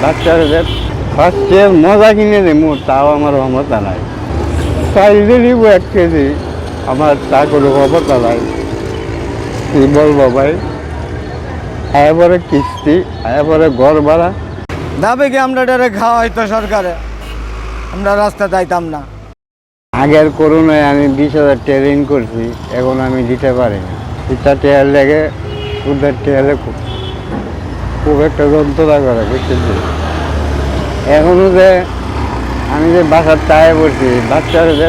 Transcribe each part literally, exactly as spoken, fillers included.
বাচ্চারে যে ফার্স্টে মজা কিনে দিমু, তাও আমার ক্ষমতা নাই। চাইল দিলিব এক কেজি, আমার তা কোনো ক্ষমতা নাই। কি বলবো ভাই, এরপরে কিস্তি, এরপরে ঘর ভাড়া। দাবি কি আমরা এটারে খাওয়াইতো সরকারে, আমরা রাস্তা যাইতাম না। আগের করোনায় আমি বিশ হাজার টেয়া ঋণ করছি, এখন আমি দিতে পারি না। ইটা টেয়ার লেগে, উদ্ধার টেয়ার লেগে খুব, খুব একটা যন্ত্রণা করে, বুঝছেন তো? এখনো যে আমি যে বাসার টায়ে পড়ছি, বাচ্চারে যে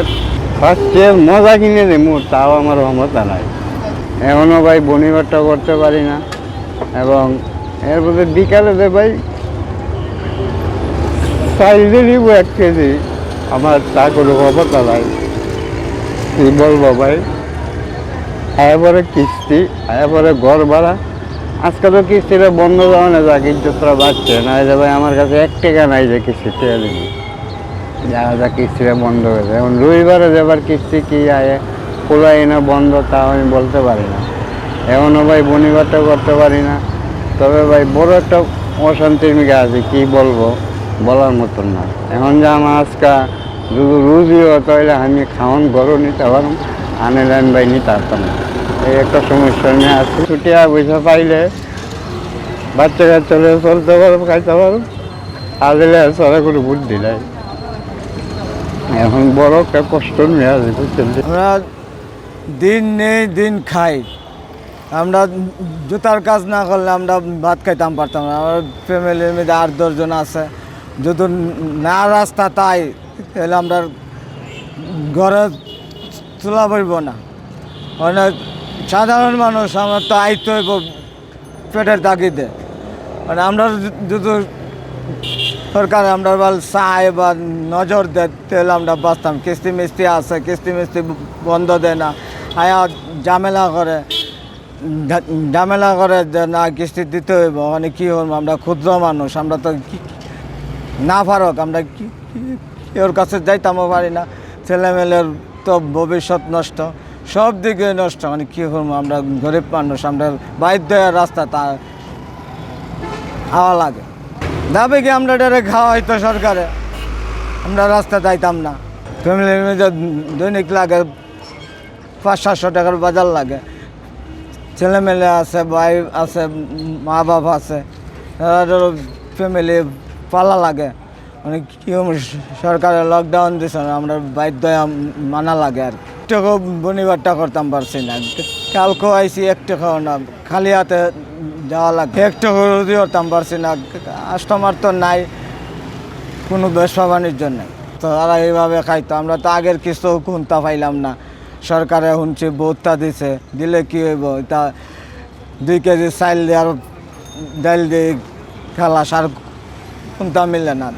ফার্স্টে মজা কিনে দিমু, তাও আমার ক্ষমতা নাই। এখনো ভাই বনিবাট্টা করতে পারি না। এবং এর মধ্যে বিকালে যে ভাই চাইল দিলিব এক কেজি, আমার তা কোনো ক্ষমতা নাই। কি বলবো ভাই, এরপরে কিস্তি, এরপরে ঘর ভাড়া। আজকে তো কিস্তিটা বন্ধ, যাওয়া না যাক, ইজ্জতটা বাঁচছে না। এই যে ভাই, আমার কাছে এক টাকা নাই যে কিস্তি টেয়া দিবি। দেখা যাক, কিস্তিটা বন্ধ হয়ে যায়। এখন রবিবারে যে আবার কিস্তি কি আয়, খোলাই না বন্ধ, তা আমি বলতে পারি না। এখনও ভাই বনিবাট্টা করতে পারি না। তবে ভাই, বড় একটা অশান্তির মুখে আছি, কি বলবো, বলার মতন না। এখন যে আমার আজকা যদি রুজি হতো, তাহলে আমি খাওন ঘরও নিতে পারুম, আনে লাইন ভাই নিতে পারতাম না। এই একটা সমস্যা নিয়ে আছি। ছুটি পয়সা পাইলে বাচ্চা কাচ্চা লইয়া চলতে পারুম, খাইতে পারুম। আজ এলে সারা করে ভোট দিলাই। এখন বড় একটা কষ্ট নিয়ে আছে, বুঝছেন? আমরা দিন নেই, দিন খাই। আমরা জুতার কাজ না করলে আমরা ভাত খাইতাম পারতাম না। আমার ফ্যামিলির মধ্যে আট দশ জন আছে, যদি না রাস্তা তাই, তাহলে আমরা ঘরে চলা পড়ব না। মানে সাধারণ মানুষ, আমরা তো আইতে হইব পেটের তাগিদে। মানে আমরা যদি সরকার আমরা বল চায় বা নজর দেয়, তাহলে আমরা বাঁচতাম। কিস্তি মিস্তি আছে, কিস্তি মিস্তি বন্ধ দেয় না, আয়া ঝামেলা করে, ঝা-, ঝামেলা করে যে না, কিস্তি দিতে হইব। মানে কি হইব, আমরা ক্ষুদ্র মানুষ, আমরা তো কি, না পারক, আমরা কি, কি, কেউর কাছে যাইতামও পারি না। ছেলেমেয়ের তো ভবিষ্যৎ নষ্ট, সব দিকে নষ্ট। মানে কি করবো, আমরা গরিব মানুষ, আমরা বাধ্য হয়ে রাস্তা তা আওয়া লাগে। দাবি কি আমরা এটারে খাওয়াইতো সরকারে, আমরা রাস্তা যাইতাম না। ফ্যামিলির মধ্যে দৈনিক লাগে পাঁচ সাতশো টাকার বাজার লাগে, ছেলেমেয়ে আছে, ভাই আছে, মা বাপ আছে, তারা ধরো ফ্যামিলি পালা লাগে। মানে কি হইব, সরকারে লকডাউন দিছে না, আমরা বাধ্য হয়ে মানা লাগে আর কি। এক টাকাও বনিবাট্টা করতাম পারছি না, কালকেও আইছি, এক টাকাও না, খালি হাতে যাওয়া লাগে। এক টাকা রুজি করতাম পারছি না, কাস্টমার তো নাই, কোনো ব্যবসা বাণিজ্য নাই। তো তারা এইভাবে খাইতো, আমরা তো আগের কিছু কুন্তা পাইলাম না। সরকারে শুনছি ভত্তা দিছে, দিলে কি হইব? এটা দুই কেজি চাইল দিয়ে আর ডাইল দিয়ে খালাস, আর কুন্তা মিলে না।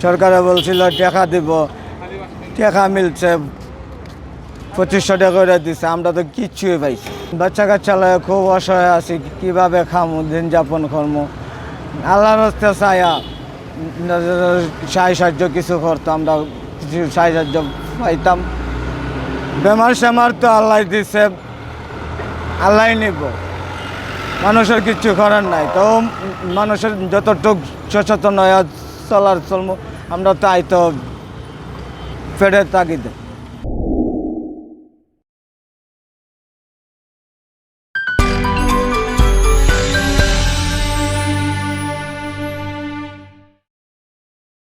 সরকারে বলছিল টাকা দিব, টাকা মিলছে, পঁচিশশো টাকা করে দিছে, আমরা তো কিচ্ছুই পাইছি। বাচ্চা কাচ্চা লইয়া খুব অসহায় আছি, কিভাবে খামু, দিন যাপন করমু। আল্লাহর রাস্তে চাইয়া সাহায্য সাহায্য কিছু করতো, আমরা কিছু সাহায্য পাইতাম। বেমার সেমার তো আল্লাহ দিছে, আল্লাহ নিব, মানুষের কিচ্ছু করার নাই। তো মানুষের যতটুক সচেতন হয়ে চলার চলমু, আমরা তাই তো পেটের তাগিদে।